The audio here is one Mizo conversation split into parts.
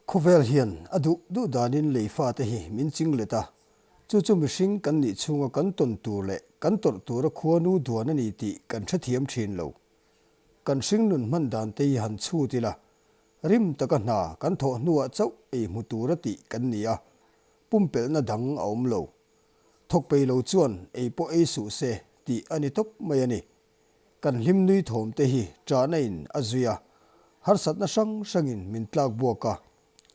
Khawvel hian a duh duh danin lei fate hi min ching let a, chu chu mihring kan nih chhunga kan tawn tur leh kan tawrh tura khuanu duan a ni tih kan hrethiam thin lo. Kan hringnun hman dan te hi han chhut ila, rim taka hna kan thawh hnuah chauh ei hmu tura tih kan ni a, pumpelhna dang a awm lo. Thawk pei lo chuan ei pawh ei suh se tih a ni tawp mai a ni. Kan hlim nui thawm te hi ṭahna in a zui a, harsatna hrang hrangin min tlak buak a,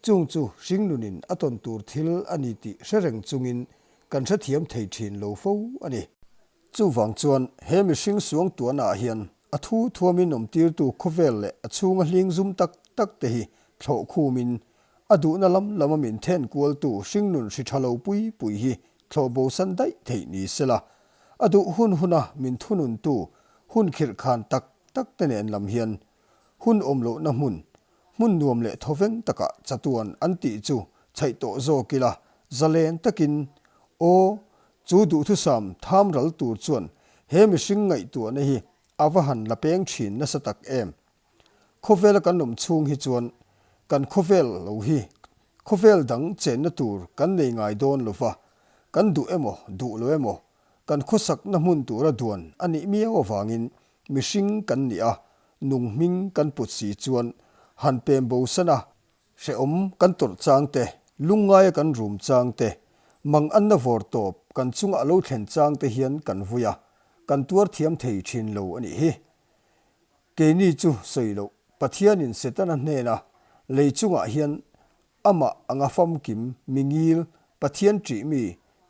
chung chu hringnunin a tawn tur thil a ni tih hre reng chungin kan hrethiam thei ṭhin lo fo a ni. Chuvang chuan he mihring suangtuahna ah hian a thu thuamin awmtirtu khawvel leh a chhunga hling zum tak tak te hi thlawh khumin a duhna lam lama min then kualtu hringnun hri ṭha lo pui pui hi thlawh bosan daih theih ni sela, a duh hun huna min thununtu hun khirh khan tak tak te nen lam hian hun awm lohna hmun, hmun nuam leh thawveng takah chatuan an tih chu chhaih tawh zawk ila, zalen takin, Aw, chu duhthusam tham ral tur chuan he mihring ngaihtuahna hi a va han la peng thin nasa tak em. Khawvela kan awm chhung hi chuan kan khawvel lo hi khawvel dang chenna tur kan nei ngai dawn lo va, kan duh emaw duh lo emaw kan khawsakna hmun tura duan a nih miau avangin mihring kan nih a, nung hming kan put si chuan han pem bo san a, hrehawm kan tawrh chang te, lungngaia kan rum chang te, mang anna vawr tawp kan chunga a lo thlen chang te hian kan vui a, kan tuar thiam thei thin lo a nih hi. Keini chu sawi loh, Pathianin Setana hnena lei chungah hian amah anga famkim, mi ngil, Pathian ṭih mi,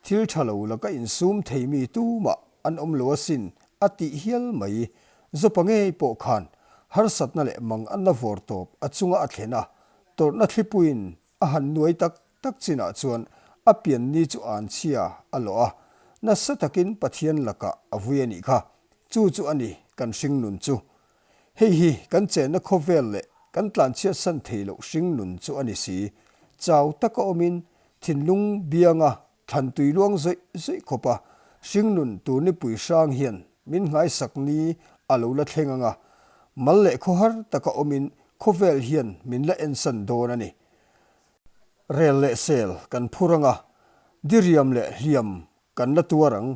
thil ṭha lo laka insum thei mi tumah an awm lo asin a tih hial mai. Zawpa ngei pawh khan harsatna leh mang anna vawr tawp a chunga a thlen a, tawrhna thlipuiin a han nuai tak tak chinah chuan a pian ni chu anchhia a lawh a, nasa takin Pathian lakah a vui a nih kha. Chu chu a ni kan hringnun chu. Hei hi kan chenna khawvel leh kan tlanchhiatsan thei loh hringnun chu a ni si. Chau taka awmin thinlung bianga thlan tui luang zawih zawih khawpa hringnun turnipui hrang hian min nghaisak ni a lo la thleng ang a, mal leh khawhar taka awmin khawvel hian min la ensan dawn a ni. Rel leh sel kan phur ang a, diriam leh hliam kan la tuar ang,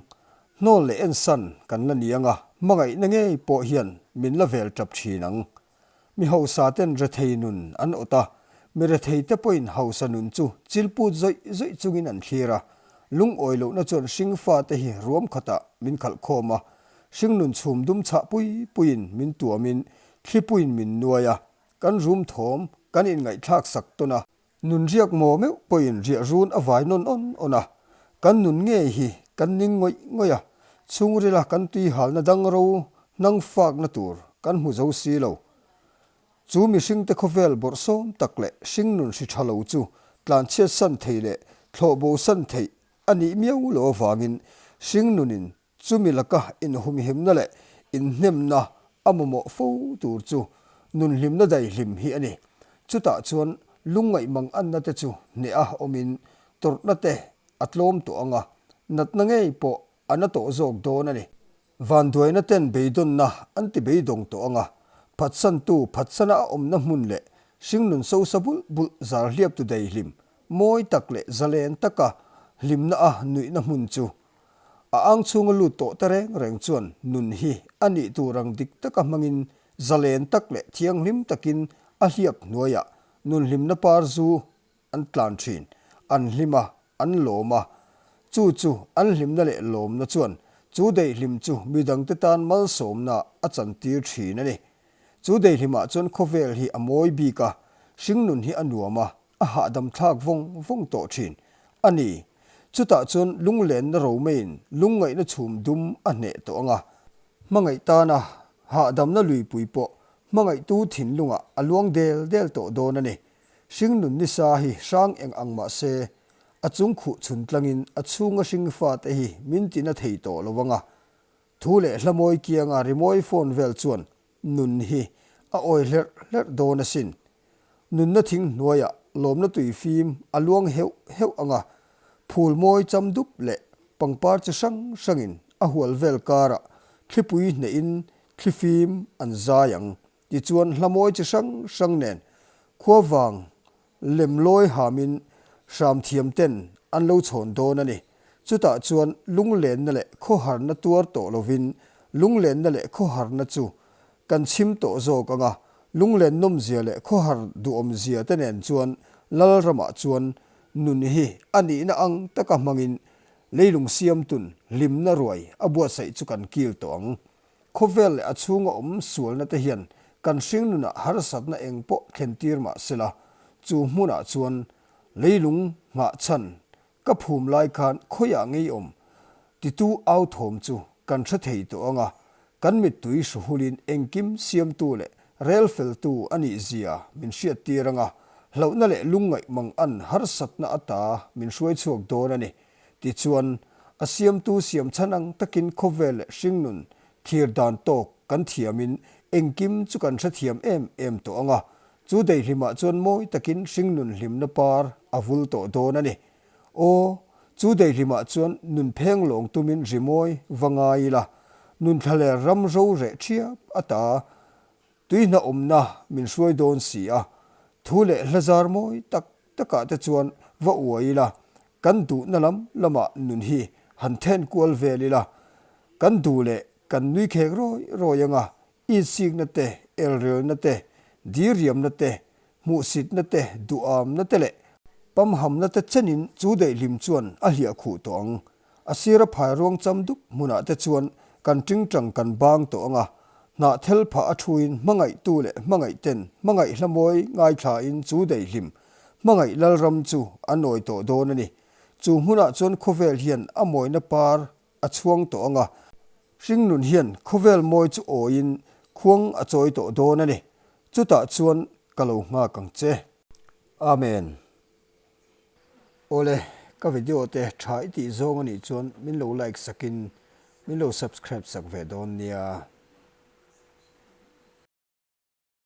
hnawl leh ensan kan la ni ang a, hmangaihna ngei pawh hian min la vel tap thin ang. Mi hausa ten rethei nun an awt a, mi rethei te pawhin hausa nun chu chilput zawih zawih chungin an thlir a, lungawi lohna chuan hringfa te hi ruam khatah min khalh khawm a, hringnun chhum dum chhah pui puiin min tuamin thlipuiin min nuai a, Kan rum thawm kan inngaihthlak sak tawn a. Nun riak maw meuh pawhin riah run a vai nawn awn awn a. Kan nun ngei hi kan ning ngawih ngawih a, chhungrila kan tui halna dang ro hnang fakna tur kan hmu zo si lo. Chu mihringte khawvel bawrhsawm tak leh hringnun hri tha lo chu tlanchhiat san thei leh thlawh bo san theih a nih miau lo avangin hringnunin Chumi laka inhumhimna leh inhnemna a mamawh fo tur chu nunhlimna daihlim hi a ni. Chutah chuan lungngaih mang anna te chu hneh a awmin tawrhna te a tlawm tawh ang a, natna ngei pawh a na tawh zawk dawn a ni. Vanduaina ten beidawnna an ti beidawng tawh ang a, phatsantu phatsana a awmna hmun leh hringnun sosa bulh bulh zar hliaptu daihlim mawi tak leh zalen taka hlimna a nuihna hmun chu A ang chhunga lut tawh te reng reng chuan nun hi a nih tur ang dik taka hmangin zalen tak leh thianghlim takin a hliap hnuaiah nun hlimna par zu an tlan thin, an hlim a, an lawm a. Chu chu an hlimna leh lawmna chuan chu daihlim chu midangte tan malsawmna a chantir thin a ni. Chu daihlimah chuan khawvel hi a mawi bik a, hringnun hi a nuam a, a hahdam thlak vawng vawng tawh thin a ni. Chutah chuan lunglenna romeiin lungngaihna chhum dum a hneh tawh ang a, hmangaih tana hahdamna luipui pawh hmangaihtu thinlungah a luang del del tawh dawn a ni. Hringnun nisa hi hrang eng ang mah se, a chung khuh chhun tlangin a chhunga hring fate hi min tina thei tawh lo ang a. Thu leh hla mawi kianga rimawi phone vel chuan Nun hi a awi hlerh hlerh dawn asin. Nunna thing hnuaiah lawmna tui fim a luang heuh heuh ang a, phul mawi cham dup leh pangpar chi hrang hrangin a hual vel karah thlipui hnehin thli fim an zai ang. Tichuan hla mawi chi hrang hrang nen khuavang. lem lawi hamin hram thiam ten an lo chhawn dawn a ni. Chutah chuan lunglenna leh khawharna tuar tawh lovin lunglenna leh khawharna chu kan chhim tawh zawk ang a, lunglen nawmzia leh khawhar duhawmzia te nen chuan Lal ramah chuan nun hi a nihna ang taka hmangin leilung siamtun hlimna ruai a buatsaih chu kan kil tawh ang. Khawvel leh a chhunga awm sualna te hian kan hringnunah harsatna eng pawh thlen tir mah sela, chu hmunah chuan leilung nghahchhan Ka phum lai khan khawiah ngei awm titu au thawm chu kan hre thei tawh ang a, kan mittui hruhulin engkim siamtu leh rel feltu a nih zia min hriattir ang a, hlauhna leh lungngaih mang an harsatna ata min hruai chhuak dawn a ni. Tichuan, a siamtu siam chhan ang takin khawvel leh hringnun thlir dan tawk kan thiamin engkim chu kan hrethiam em em tawh ang a, Chu daihlimah chuan mawi takin hringnun hlimna par a vul tawh dawn a ni. Aw, chu daihlimah chuan nun pheng lawng tumin rimawi va ngai ila, nun thlaler ram ro reh ṭhiap ata tuihna awmna min hruai dawn si a, thu leh hla zar mawi tak takah te chuan va uai ila, kan duhna lam lamah nun hi han then kual vel ila, kan duh leh kan nui khek rawi rawi anga Insikna te, elrelna te, diriamna te, hmuhsitna te, duhamna te leh pamhamna te chenin chu daihlim chuan a hliah khuh tawh ang. A sira phai ruang cham dup hmunah te chuan kan tingtang kan bang tawh ang a, hnah thel phah a thuin hmangaihtu leh hmangaihten hmangaih hlamawi ngaithlain chu daihlim hmangaih Lalram chu an awi tawh dawn a ni. Chu hmunah chuan khawvel hian a mawina par a chhuang tawh ang a, hringnun hian khawvel mawi chu awiin khuang a chawi tawh dawn a ni. Chutah chuan ka lo nghak ang che. Amen. Awle, ka video te tha i tih zawng a nih chuan min lo like sakin min lo subscribe sak ve dawn nia.